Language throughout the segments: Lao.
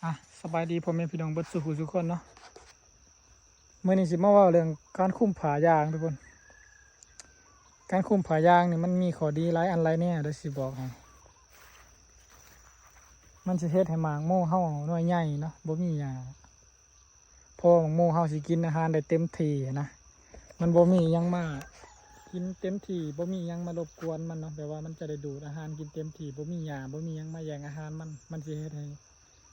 ອ່ະ ສະບາຍດີພໍ່ແມ່ພີ່ນ້ອງເບິດສູ່ຜູ້ສູ່ຄົນເນາະ. ມື້ນີ້ຊິມາເວົ້າເລື່ອງການຄຸມຜ້າຢາງທຸກຄົນ. ການຄຸມຜ້າຢາງນີ້ມັນມີຂໍ້ດີຫຼາຍອັນຫຼາຍແນວ ດຽວຊິບອກໃຫ້. ມັນຊິເຮັດໃຫ້ໝາກໂມເຮົາໜ່ວຍໃຫຍ່ເນາະ ບໍ່ມີຫຍ້າ. ພໍໝາກໂມເຮົາຊິກິນອາຫານໄດ້ເຕັມທີ່ນະ ມັນບໍ່ມີຫຍັງມາກິນເຕັມທີ່ ບໍ່ມີຫຍັງມາລົບກວນມັນເນາະ ແບບວ່າມັນຈະໄດ້ດູດອາຫານກິນເຕັມທີ່ ບໍ່ມີຫຍ້າ ບໍ່ມີຫຍັງມາແຍ່ງອາຫານມັນ ມັນຊິເຮັດໃຫ້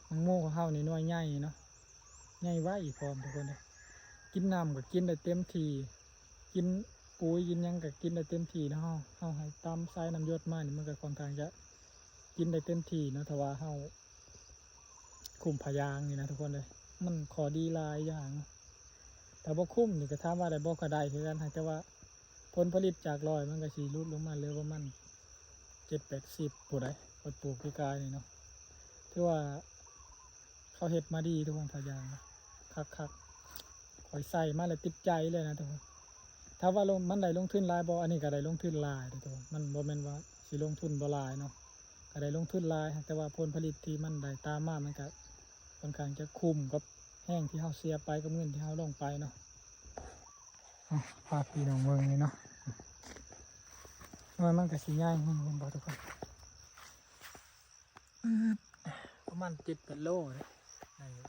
ໝາກໂມຂອງເຮົານີ້ໜ່ວຍໃຫຍ່ເນາະ ໃຫຍ່ໄວພ້ອມທຸກຄົນເດ້. ກິນນ້ຳກໍກິນໄດ້ເຕັມທີ່ ກິນປຸ໋ຍກິນຫຍັງກໍກິນໄດ້ເຕັມທີ່ເນາະ. ເຮົາ ເຮົາໃຫ້ຕາມສາຍນ້ຳຢົດມານີ້ ມັນກໍຄ່ອນຂ້າງຈະກິນໄດ້ເຕັມທີ່ເນາະ ຖ້າວ່າເຮົາ ຄຸມຜ້າຢາງນີ້ນະທຸກຄົນເອີຍ ມັນຂໍ້ດີຫຼາຍຢ່າງ. ຖ້າບໍ່ຄຸມນີ້ກໍຖາມວ່າໄດ້ບໍ່ ກໍໄດ້ຄືກັນ ຫາກແຕ່ວ່າຜົນຜະລິດຈາກຮ້ອຍມັນກໍຊິຫຼຸດລົງມາເຫຼືອປະມານເຈັດແປດສິບຜູ້ໃດ ຂ້ອຍປູກປີກາຍນີ້ເນາະ ຖືວ່າເຂົາເຮັດມາດີທຸກຄົນ ຜ້າຢາງນະ ຄັກໆ. ຂ້ອຍໃສ່ມາແລ້ວຕິດໃຈເລີຍນະທຸກຄົນ. ຖາມວ່າລົງ ມັນໄດ້ລົງທຶນຫຼາຍບໍ່? ອັນນີ້ກໍໄດ້ລົງທຶນຫຼາຍເດ້ທຸກຄົນ ມັນບໍ່ແມ່ນວ່າຊິລົງທຶນບໍ່ຫຼາຍເນາະ ກໍໄດ້ລົງທຶນຫຼາຍ ແຕ່ວ່າຜົນຜະລິດທີ່ມັນໄດ້ຕາມມາ ມັນກໍຄ່ອນຂ້າງຈະຄຸ້ມກັບແຮງທີ່ເຮົາເສຍໄປ ກັບເງິນທີ່ເຮົາລົງໄປເນາະ. ອ່ະ ພາພີ່ນ້ອງເບິ່ງນີ້ເນາະ ໜ່ວຍມັນກໍຊິໃຫຍ່ ເຫັນບໍ່ທຸກຄົນ? ປະມານເຈັດແປດໂລເດ້ ໄດ້ຢູ່.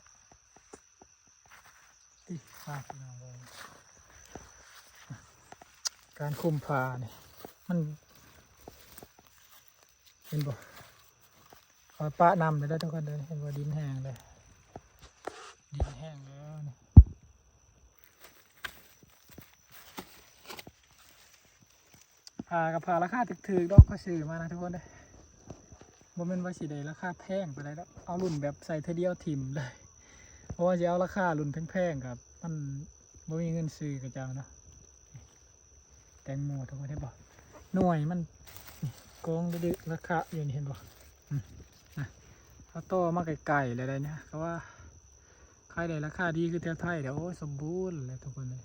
ຕິ ພາພີ່ນ້ອງເບິ່ງ ການຄຸມຜ້ານີ້ ມັນ ເຫັນບໍ່? ຂ້ອຍປະນ້ຳໄດ້ເດີທຸກຄົນເດີ ເຫັນບໍ່? ດິນແຫ້ງເລີຍ ດິນແຫ້ງແລ້ວນີ້. ຜ້າກໍຜ້າລາຄາຖືກໆດອກ ຂ້ອຍຊື້ມານະທຸກຄົນເດີ ບໍ່ແມ່ນວ່າຊິໄດ້ລາຄາແພງປານໃດດອກ ເອົາລຸ້ນແບບໃສ່ເທື່ອດຽວຖິ້ມເລີຍ ເພາະວ່າຊິເອົາລາຄາລຸ້ນແພງໆ ກໍມັນບໍ່ມີເງິນຊື້ເຂົາເຈົ້າເນາະ. ແຕງໂມທຸກຄົນເຫັນບໍ່? ໜ່ວຍມັນກອງລະດິລະຄະຢູ່ນີ້ ເຫັນບໍ່? ອືມ ນະ ເຂົາຕໍ່ມາໄກໆແລ້ວໄດ໋ນະ ກໍວ່າຂາຍໄດ້ລາຄາດີຄືແຖວໄທແລ້ວ ໂອ້ຍ ສົມບູນແລ້ວທຸກຄົນເອີຍ.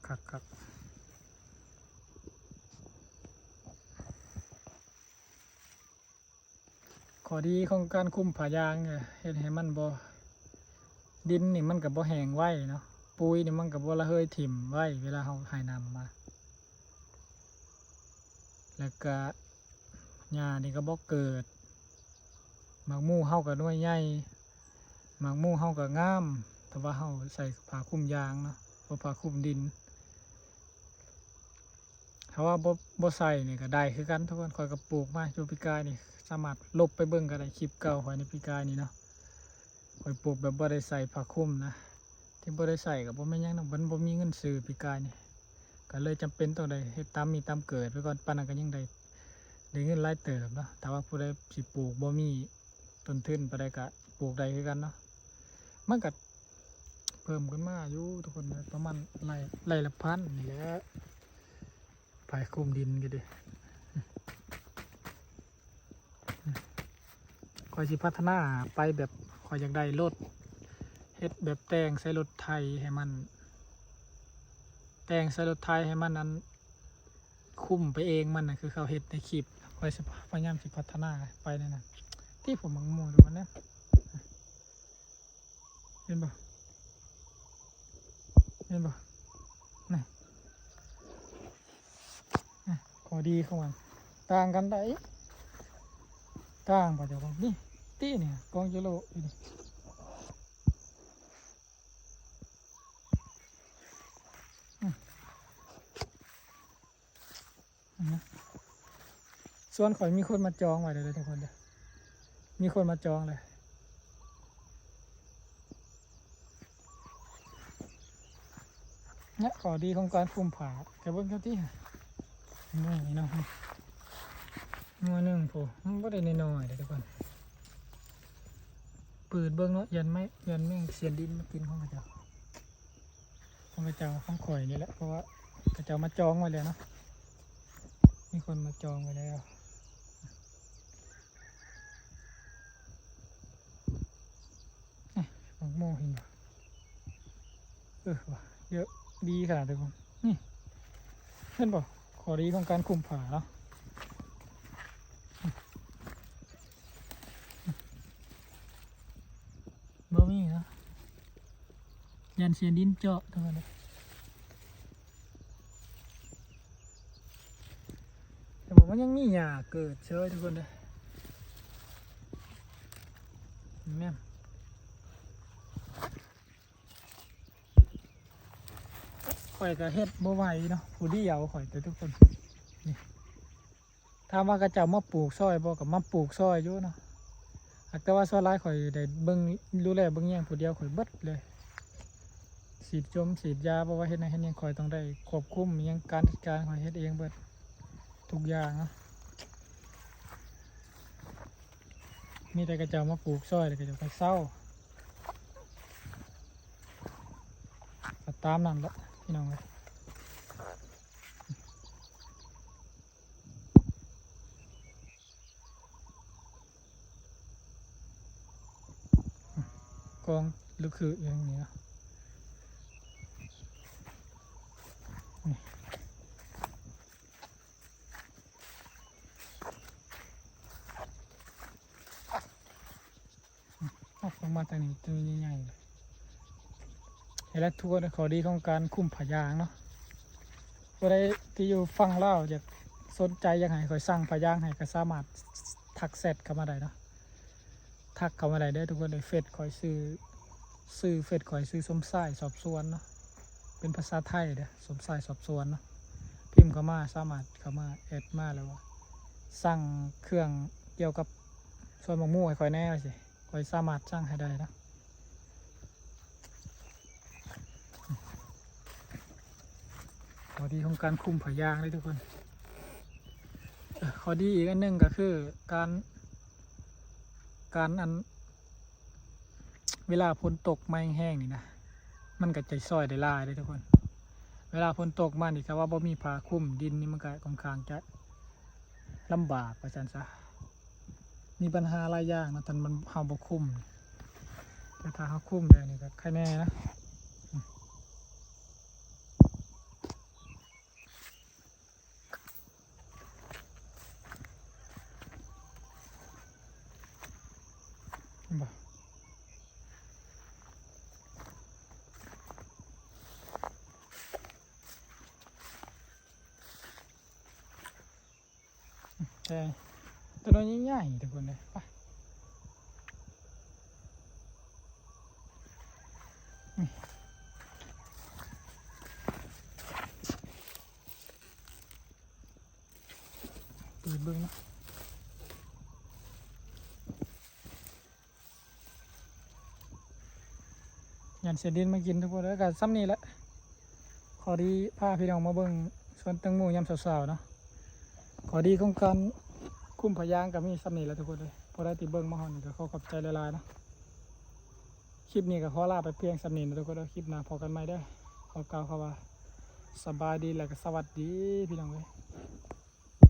ຄັກໆໆ ຂໍ້ດີຂອງການຄຸມຜ້າຢາງ ເຮັດໃຫ້ມັນບໍ່ ດິນນີ້ມັນກໍບໍ່ແຫ້ງໄວເນາະ ປຸ໋ຍນີ້ມັນກໍບໍ່ລະເຫີຍຖິ້ມໄວ ເວລາເຮົາໃຫ້ນ້ຳມາ ແລ້ວກະຫຍ້ານີ້ກໍບໍ່ເກີດ ໝາກມູເຮົາກໍໜ່ວຍໃຫຍ່ ໝາກມູເຮົາກໍງາມ ຖ້າວ່າເຮົາໃສ່ຜ້າຄຸມຢາງເນາະ ບໍ່ຜ້າຄຸມດິນ. ຖ້າວ່າບໍ່ ບໍ່ໃສ່ນີ້ກໍໄດ້ຄືກັນທຸກຄົນ ຂ້ອຍກໍປູກມາຢູ່ປີກາຍນີ້ ສາມາດລົບໄປເບິ່ງກໍໄດ້ ຄລິບເກົ່າຂ້ອຍໃນປີກາຍນີ້ເນາະ ຂ້ອຍປູກແບບບໍ່ໄດ້ໃສ່ຜ້າຄຸມນະ ທີ່ບໍ່ໄດ້ໃສ່ກໍບໍ່ແມ່ນຫຍັງດອກ ມັນບໍ່ມີເງິນຊື້ປີກາຍນີ້ ກໍເລີຍຈຳເປັນຕ້ອງໄດ້ເຮັດຕາມມີຕາມເກີດໄປກ່ອນ ປານນັ້ນກໍຍັງໄດ້ ໄດ້ເງິນຫຼາຍເຕີບເນາະ. ຖ້າວ່າຜູ້ໃດຊິປູກບໍ່ມີຕົ້ນທຶນປານໃດກໍປູກໄດ້ຄືກັນເນາະ ມັນກໍເພີ່ມຂຶ້ນມາຢູ່ທຸກຄົນ ປະມານໄລ່ ໄລ່ລະພັນນີ້ແຫຼະ ຜ້າຄຸມດິນກໍດີ. ຂ້ອຍຊິພັດທະນາໄປແບບ ຂ້ອຍຢາກໄດ້ລົດ ເຮັດແບບແຕ່ງໃສ່ລົດໄຖໃຫ້ມັນ ແຕ່ງໃສ່ລົດໄຖໃຫ້ມັນ ອັນ ຄຸມໄປເອງມັນນະ ຄືເຂົາເຮັດໃນຄລິບ ຂ້ອຍຊິພະຍາຍາມຊິພັດທະນາໄປແນວນັ້ນ ຕິ ພວກໝາກໂມທຸກຄົນນະ. ເຫັນບໍ່? ເຫັນບໍ່? ນີ້ ນີ້ ຂໍ້ດີຂອງມັນ ຕ່າງກັນໄດ໋ ຕ່າງບໍ່ເຈົ້າຂອງ ນີ້ ຕິ ນີ້ ກອງກິໂລຢູ່ນີ້ ອືມ. ອືມ ສວນຂ້ອຍມີຄົນມາຈອງໄວ້ແລ້ວເດີທຸກຄົນເດີ ມີຄົນມາຈອງແລ້ວ ເນາະ ຂໍ້ດີຂອງການຄຸມຜ້າ ແຕ່ເບິ່ງເຈົ້າຕິ ໜ່ວຍເນາະ ໜ່ວຍໜຶ່ງພຸ້ນ ມັນບໍ່ໄດ້ນ້ອຍໆເດ້ທຸກຄົນ ປືດເບິ່ງເນາະ ຢ້ານໄມ້ ຢ້ານແມງຊຽນດິນມາກິນຂອງເຂົາເຈົ້າ. ຂອງເຂົາເຈົ້າ ຂອງຂ້ອຍນີ້ແຫຼະ ເພາະວ່າເຂົາເຈົ້າມາຈອງໄວ້ແລ້ວເນາະ ມີຄົນມາຈອງໄວ້ແລ້ວ. ນີ້ ໝາກໂມເຫັນບໍ່? ເອີ ວ່າເຍອະດີຂະໜາດເດີ ນີ້ ເຫັນບໍ່? ຂໍ້ດີຂອງການຄຸມຜ້າເນາະ ຢ້ານສຽງດິນເຈາະ ທຸກຄົນເດີ. ແຕ່ວ່າມັນຍັງມີຫຍ້າເກີດເຊີຍ ທຸກຄົນເດີ. ແມ່ນ ຂ້ອຍກໍເຮັດບໍ່ໄຫວເນາະ ຜູ້ດຽວຂ້ອຍເດີ ທຸກຄົນ. ນີ້ ຖາມວ່າເຂົາເຈົ້າມາປູກຊ່ອຍບໍ່ ກໍມາປູກຊ່ອຍຢູ່ເນາະ ຫາກແຕ່ວ່າສ່ວນຫຼາຍຂ້ອຍໄດ້ເບິ່ງ ດູແລເບິ່ງແຍງຜູ້ດຽວຂ້ອຍເບິດເລີຍ. ສີດຢົມສີດຢາ ບໍ່ວ່າເຮັດຫຍັງເຮັດຫຍັງ ຂ້ອຍຕ້ອງໄດ້ຄວບຄຸມຫຍັງ ການຈັດການຂ້ອຍເຮັດເອງເບິດທຸກຢ່າງເນາະ. ມີແຕ່ເຂົາເຈົ້າມາປູກຊ່ອຍ ແລ້ວເຂົາເຈົ້າກໍເຊົາ ກໍຕາມນັ້ນແຫຼະ ພີ່ນ້ອງເອີຍ. ກອງລູກຄືອີ່ຫຍັງນີ້ເນາະ ນີ້ ອອກລົງມາທາງນີ້ ຕົວໃຫຍ່ໆ ເຫັນແລ້ວ ທຸກຄົນ. ຂໍ້ດີຂອງການຄຸມຜ້າຢາງເນາະ ຜູ້ໃດທີ່ຢູ່ຝັ່ງລາວ ຢາກສົນໃຈ ຢາກໃຫ້ຂ້ອຍສັ່ງຜ້າຢາງໃຫ້ ກໍສາມາດທັກແຊັດເຂົ້າມາໄດ້ເນາະ. ທັກເຂົ້າມາໄດ້ເດີ ທຸກຄົນເດີ. ເຟສຂ້ອຍຊື່ ຊື່ເຟສຂ້ອຍຊື່ສົມຊາຍສອບສວນເນາະ ເປັນພາສາໄທເດີ ສົມຊາຍສອບສວນເນາະ. ພິມເຂົ້າມາ ສາມາດເຂົ້າມາແອັດມາ ແລ້ວວ່າສັ່ງເຄື່ອງກ່ຽວກັບສວນໝາກໝູ່ໃຫ້ຂ້ອຍແດ່ ວ່າຊີ້ ຂ້ອຍສາມາດສັ່ງໃຫ້ໄດ້ເນາະ. ຂໍ້ດີຂອງການຄຸມຜ້າຢາງເດ້ ທຸກຄົນ. ເອີ ຂໍ້ດີອີກອັນໜຶ່ງກໍຄືການ ການອັນ ເວລາຝົນຕົກມາແຮງໆນີ້ນະ ມັນກໍຈະຊ່ອຍໄດ້ຫຼາຍເດ້ ທຸກຄົນ. ເວລາຝົນຕົກມານີ້ ຖ້າວ່າບໍ່ມີຜ້າຄຸມດິນນີ້ ມັນກໍຄ່ອນຂ້າງຈະລຳບາກ ວ່າຊັ້ນຊະ. ມີບັນຫາຫຼາຍຢ່າງເນາະ ຄັນມັນ ເຮົາບໍ່ຄຸມ ແຕ່ຖ້າເຮົາຄຸມແລ້ວນີ້ກໍໄຄແນ່ນະ. ເຫັນບໍ່? ແຕ່ຕົວນ້ອຍໃຫຍ່ໆ ທຸກຄົນເອີຍ ໄປ ນີ້ ເປີດເບິ່ງເນາະ. ຢ້ານເສຍດິນມາກິນ ທຸກຄົນເອີຍ. ກໍສ່ຳນີ້ແຫຼະ ຂໍດີພາພີ່ນ້ອງມາເບິ່ງສວນແຕງໂມຍາມເຊົ້າໆເນາະ. ຂໍດີຂອງການຄຸມຜ້າຢາງກໍມີສ່ຳນີ້ແຫຼະ ທຸກຄົນເອີຍ. ຜູ້ໃດທີ່ເບິ່ງມາຮອດນີ້ກໍຂໍຂອບໃຈຫຼາຍໆເນາະ. ຄລິບນີ້ກໍຂໍລາໄປພຽງສ່ຳນີ້ເນາະ ທຸກຄົນເອີຍ. ຄລິບໜ້າພໍ້ກັນໃໝ່ເດີ. ຂໍກ່າວຄຳວ່າສະບາຍດີ ແລະກໍສະຫວັດດີ ພີ່ນ້ອງເອີຍ.